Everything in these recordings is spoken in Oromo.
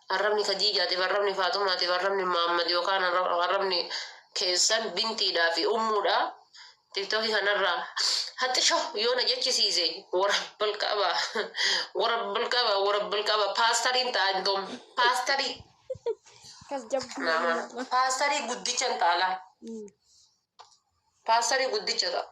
Arrabni Kadiijaatiif, arrabni Faaxumaatiif, arrabni Muhammad yookaan arrabni keessan bintiidhaa fi ummuudha. Tiktookii kanarraa haxisho yoo na jechisiise, warabbal qaba, warabbal qaba, warabbal qaba. Paastariin ta'a indoom paastarii. Akkas jabduu. Nama paastarii guddicha hin ta'a laa. Paastarii guddicha ta'a.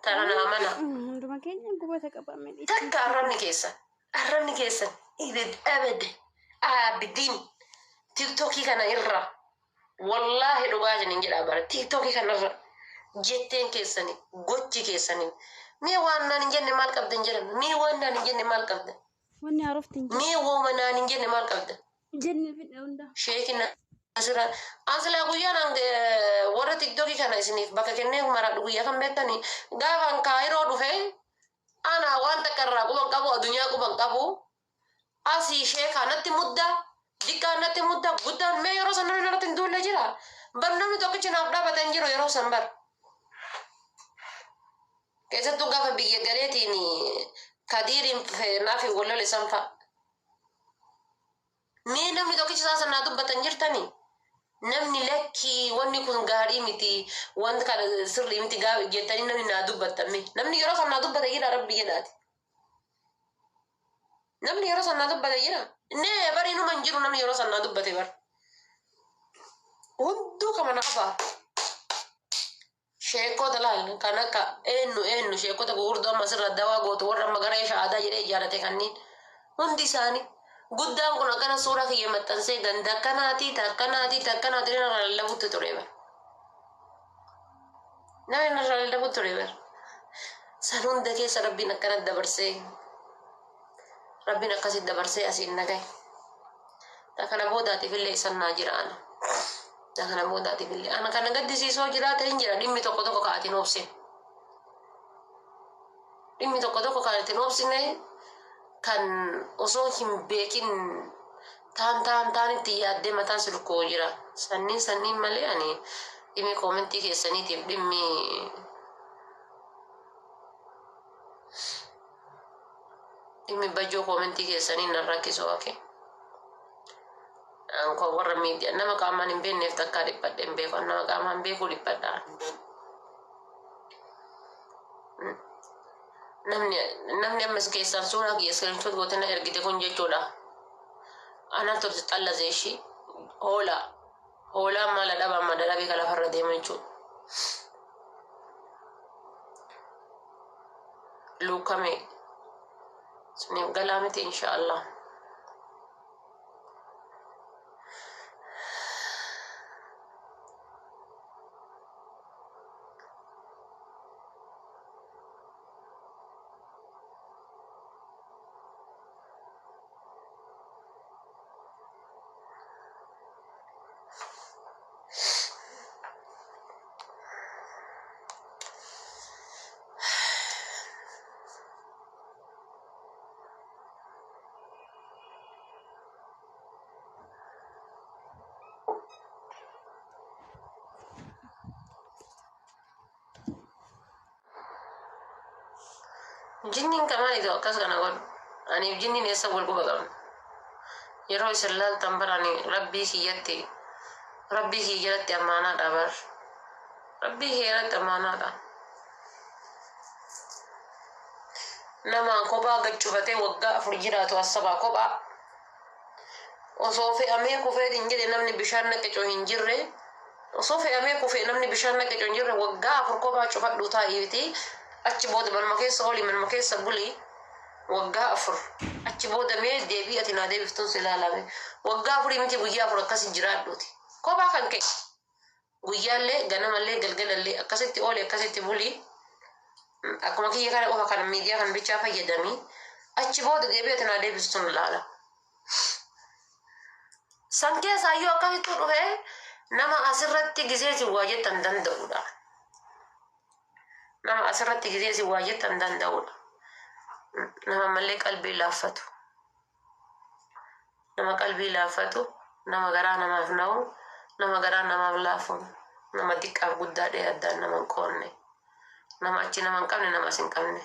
Tana na amana. Hunduma keenya gubata qabame. Takka arrabni keessan ibid abad abdiin Tiktookii kana irra, wallaahi dhugaa isinin jedhaa bara, Tiktookii kanarra jetteen keessani, gochi keessani, mee waan naan hin jenne maal qabdan jedhan, mee waan naan hin jenne maal qabdan? Wanni haarofti hin jiru. Mee wooma naan hin jenne maal qabdan? Jenne fidhe hunda. Sheekin asirra asilaa guyyaan warra Tiktookii kana isiniif bakka kennee maradhu guyyaa kan beektanii gaafan Kaayiroo dhufe. Ana waan takka irraa quban qabu, addunyaa quban qabu. Asii sheekaa natti muddaa, diqqaan natti muddaa, guddaan. Mee yeroo san namni narratti hin duulle jira bar? Namni tokkichi naaf dhaabate hin jiru yeroo san bar. Keessattuu gaafa biyya galeetiin Kadiiriin naaf hin wallole san fa'a. Mee namni tokkichi isaa sanaa dubbatan jirtanii? Namni lakkii, wanni kun gaarii miti, wanti kana sirrii miti jettanii namni naa dubbattan mee? Namni yeroo san naa dubbate jira, rabbi jedhaati? Namni yeroo san naa dubbate jira? Nee, bari inuma hin jiru namni yeroo san naa dubbate bar. Hunduu kama na afaa. Sheekota laal, kan akka eenyu eenyu, sheekota gugurdoo amma asirra dawaa gootu, warra amma garee shahaadaa jedhee ijaarrate, kanneen hundi isaanii, guddaan kun akkana suuraa kiyya maxxansee ganda akkanaatii ta akkanaatii ta akkanaatii narra lallabutti ture bar. Namni narra lallabutti ture bar. San hunda keessa rabbiin akkana dabarsee, rabbiin akkasitti dabarsee asiin nagaye. Ta kana boodaatiif illee isan naa jira ana. Ta kana boodaatiif illee. Ana kana gaddisiisoo jiraate hin jira dhimmi tokko tokko ka ati hin obsine. Dhimmi tokko tokko kan ati hin obsine, kan osoo hin beekin taan taan taan itti yaaddee mataan si dhukkubu jira. Sanniin sanniin malee ani dhimmi koomentii keessaniitiif dhimmi bajoo koomentii keessanii nan rakkisu ake. Anko warra miidiyaa nama qaamaan hin beekneef takkaa dhiphadhe hin beeku. Nama qaamaan beekuu dhiphadha. Namni ammas keessaan suuraa kiyya screenshot gootee na ergite kun jechuudha. Ana turte xallaze ishii hoolaa. Hoolaan maala dhaba amma dadhabee ka lafarra deema jechuudha. Luukame suniif galaa miti insha Allah. Jinniin kamaalitu akkas kana godhu? Aniif jinniin eessa wal quba qabna? Yeroo isin laaltan bar ani rabbii kiyyatti, rabbii kiyya jalatti ammaanaadha bar. Rabbii kiyya jalatti ammaanaadha. Nama kophaa gad cufatee waggaa 4 jiraatu assabaa kophaa. Osoo fe'amee kufee hin jedhe namni bishaan naqe hin jirre. Osoo fe'amee kufee namni bishaan naqe hin jirre, waggaa 4 kophaa cufadhu taa'iiti. Achi booda manuma keessa oolii, manuma keessa bulii. Waggaa 4 achi booda mee deebii ati naa deebiftuun si ilaalame. Waggaa 4 miti, guyyaa 4 akkasi jiraadhuuti. Kophaa kan ka'e. Guyyaallee, ganamallee, galgalallee akkasitti ooli, akkasitti bulii. Akkuma kiyya kana qofa kan miidiyaa kan bichaa fayyadamii. Achi booda deebii ati naa deebistuun ilaala. San keessaa iyyuu akkasittuu dhufee nama asirratti gizee waa jettan danda'udha. Nama asirratti gizee waa jettan danda'udha. Nama mallee qalbii laaffatu. Nama qalbii laaffatu, nama garaa namaaf na'u, nama garaa namaaf laafu, nama xiqqaaf guddaa dhee addaan nama hin qoonne. Nama achi nama hin qabne, nama as hin qabne.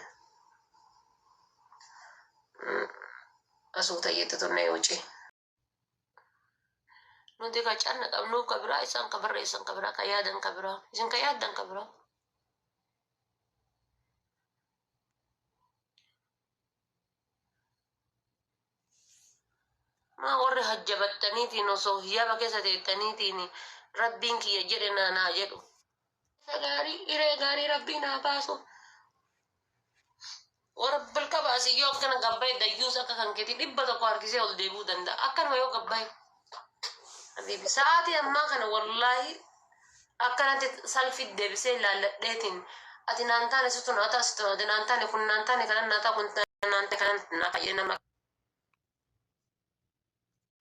Asuuta jettu tunne wuci. Nuti ka canna qabnuuf ka biraa, isaan ka barreessan ka biraa, ka yaadan ka biraa, isin ka yaaddan ka biraa. Maa warri hajjabattaniitiin osoo hiyyaaba keessa teettaniitiin rabbiin kiyya jedhe naa naa jedhu. Gaarii hiree gaarii rabbiin haa baasu. Warabbil kabaasi yoo akkana gabbaye dayyuus akka kan keetii 100 harkisee ol deebi'uu danda'a. Akkanuma yoo gabbaye. Habiibi sa'aatii ammaa kana wallaahi akkanatti salfii deebisee laalladheetiin ati naan taane situ naa ta'a situ ati naan taane kun naan taane kanan naa ta'a kun naan taane kanan naa ta'a jedhee nama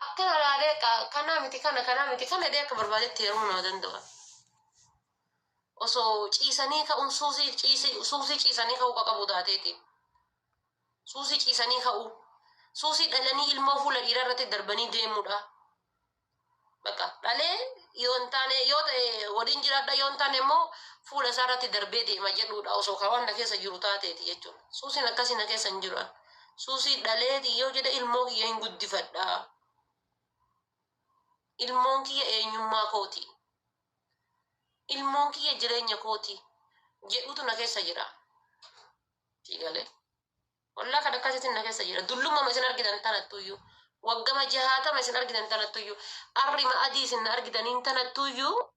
akkana laalee kanaa miti kana kanaa miti kana jedhee akka barbaadetti heerumuu nama danda'a. Osoo ciisanii ka'uun suusii ciisii suusii ciisanii ka'uu qabu taateeti. Suusii ciisanii ka'uu. Suusii dhalanii ilmoo fuula dhiiraa irratti darbanii deemuudha. Bakka dhalee yoo hin taane yoo ta'e waliin jiraadha yoo hin taane immoo fuula isaa irratti darbee deema jedhuudha osoo ka waan na keessa jiru taateeti jechuudha. Suusiin akkasii na keessa hin jiru. Suusii dhaleeti yoo jedhe ilmoo kiyya hin guddifadha. Ilmoon kiyya eenyummaa kooti. Ilmoon kiyya jireenya kooti jedhutu na keessa jira. Siigalee. Wallaa kan akkasitti na keessa jira. Dullumama isin argitan tanattuyyuu. Waggama 60 isin argitan tanattuyyuu. Arrima adii isin na argitaniin tanattuyyuu.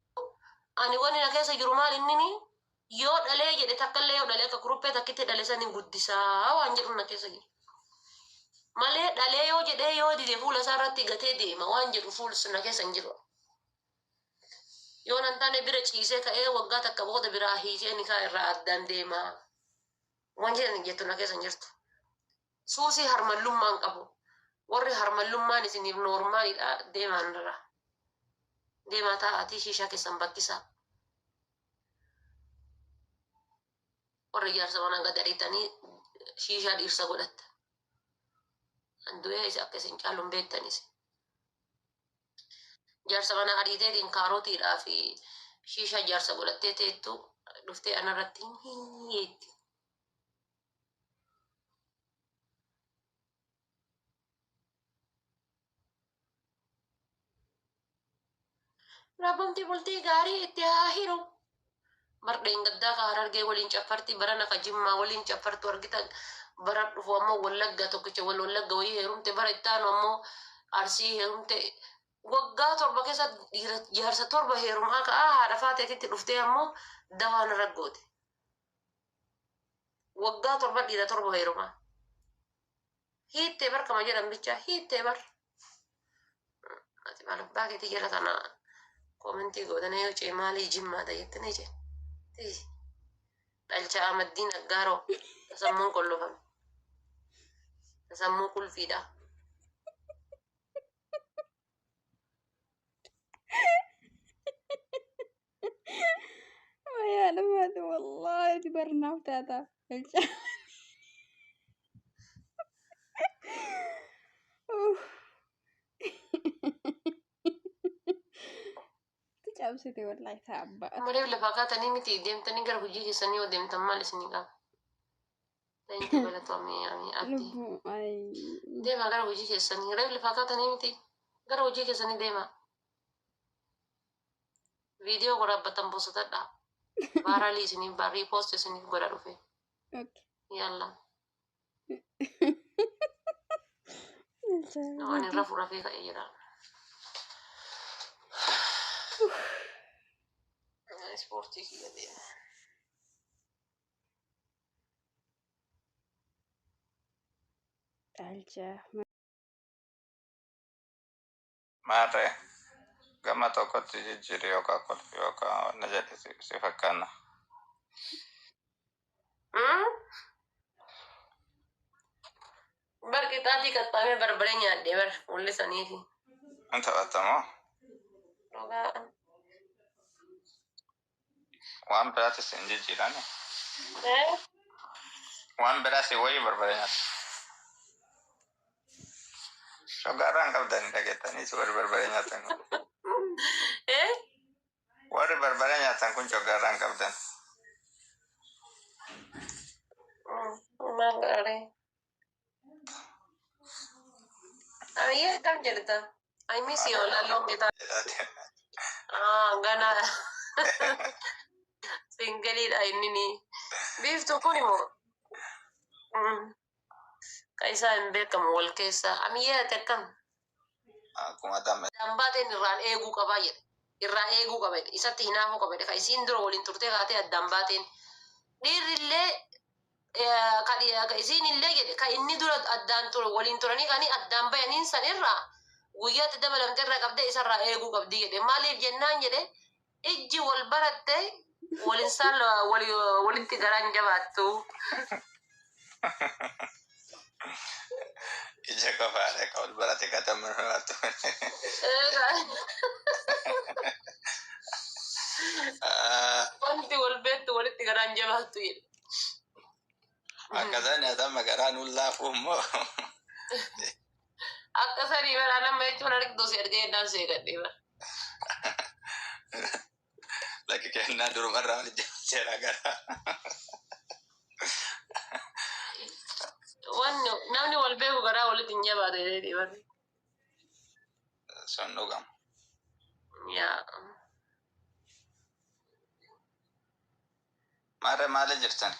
Ani wani na keessa jiru maal innini yoo dhalee jedhe takkallee yoo dhalee akka kuruphee takkitti dhale saniin guddisaa waan jedhu na keessa jira. Malee dhalee yoo jedhee yoo dide fuula isaa irratti gatee deema waan jedhu fuulsu na keessa hin jiru. Yoo nan taane bira ciisee ka'ee waggaa takka booda biraa hiikee nikaa irraa addaan deema. Waan jedhan jettu na keessa hin jirtu. Suusii harmallummaan qabu. Warri harmallummaan isiniif noormaalidha deemaan irra. Deemaa taa'aatii shiishaa keessan bakkisaa. Warri jaarsa manaa gad ariitanii shiishaa dhiirsa godhatta. An du'ee isa akka isin caalu hin beektanis. Jaarsa manaa ariiteetiin kaarotiidhaa fi shiishaa jaarsa godhattee teettu dhuftee anarratti hiyyeetti. Rabbumti bultii gaarii itti haa hiru. Bar dheengaddaa ka Harargee waliin caffarti barana ka Jimmaa waliin caffartu argita bara dhufu ammoo Wallagga tokkicha wal Wallagga wayii heerumte bara itti aanu ammoo Arsii heerumte waggaa 7 keessa dhiira jaarsa 7 heerumaa ka'aa haadha faateetitti dhuftee ammoo dawaa narra goote. Waggaa 7 dhiira 7 heerumaa. Hiittee bar kama jedhan bichaa hiittee bar. Ati maal abbaa keetii jala kana koomentii gootanii yoo cee maalii jimmaata jettanii cee. Tii. Dhalcha Amaddiin Aggaaroo sammuun qollofame. Sammuu qulfiidha. Yaa dhumaati wallaahi barnaaf taata. Cabsite wallaahi ta'a abbaa. Mareef lafaa kaatanii miti deemtanii gara hojii keessanii yoo deemtan maal isinii qaba? Thank you galatoomii amii abdii. Lubbuu ay. Deemaa gara hojii keessanii reef lafaa kaatanii miti gara hojii keessanii deemaa. Viidiyoo waraabbatan boosatadha. Vaaraalii isiniif baarrii poost isiniif godha dhufe. Okay. Yalla. Waan irra furafee ka'ee jira. Ispoortii kiyya deema. Dhalcha. Maarree gama tokkotti jijjiiri yookaan kolfi yookaan wanna jedhe si fakkaanna. Bar qixaatii qaxxaamee barbaree nyaadhee bar mul'isaniifi. Hin taphattamoo? Dhugaa. Waan biraatis hin jijjiirani. Eh? Waan biraas wayii barbaree nyaata. Shoggaarraa hin qabdanii dhageettaniis warri barbaree nyaatan kun. Eh? Warri barbaree nyaatan kun coggaarraa hin qabdan. Maal godharee? Ayyee akkam jirta? I miss you lalloo bitaa. Ah, gana singaliidha inni ni. Biiftuu kun immoo ka isaa hin beekamu wal keessa. Amiyyee ati akkam? Akkuma tamme. Addaan baateen irraan eeguu qabaa jedhe. Irraa eeguu qaba jedhe. Isatti hinaafuu qaba jedhe. Ka isiin dura waliin turtee kaatee addaan baateen. Dhiirri illee ka isiin illee jedhe ka inni dura addaan ture waliin turanii kanii addaan bayaniin san irraa guyyaatti dabalamte irraa qabdee isarraa eeguu qabdi jedhe. Maaliif jennaan jedhe ijji wal baratte walin saal walitti garaan jabaattu. Ija qofaadha ka wal barate katamu waatu. Wanti wal beektu walitti garaan jabaattu jedhe. Akkasaan nyaatama garaa nuun laafu immoo. Akka sanii bara nama jechuun argitu si argee jennaan seeqadhee bara. Lakki kennaa durumarraa wal seera garaa. Wanni namni wal beeku garaa walitti hin jabaatu jedhee bara. Sun dhugama. Yaa. Maarree maali jirtan?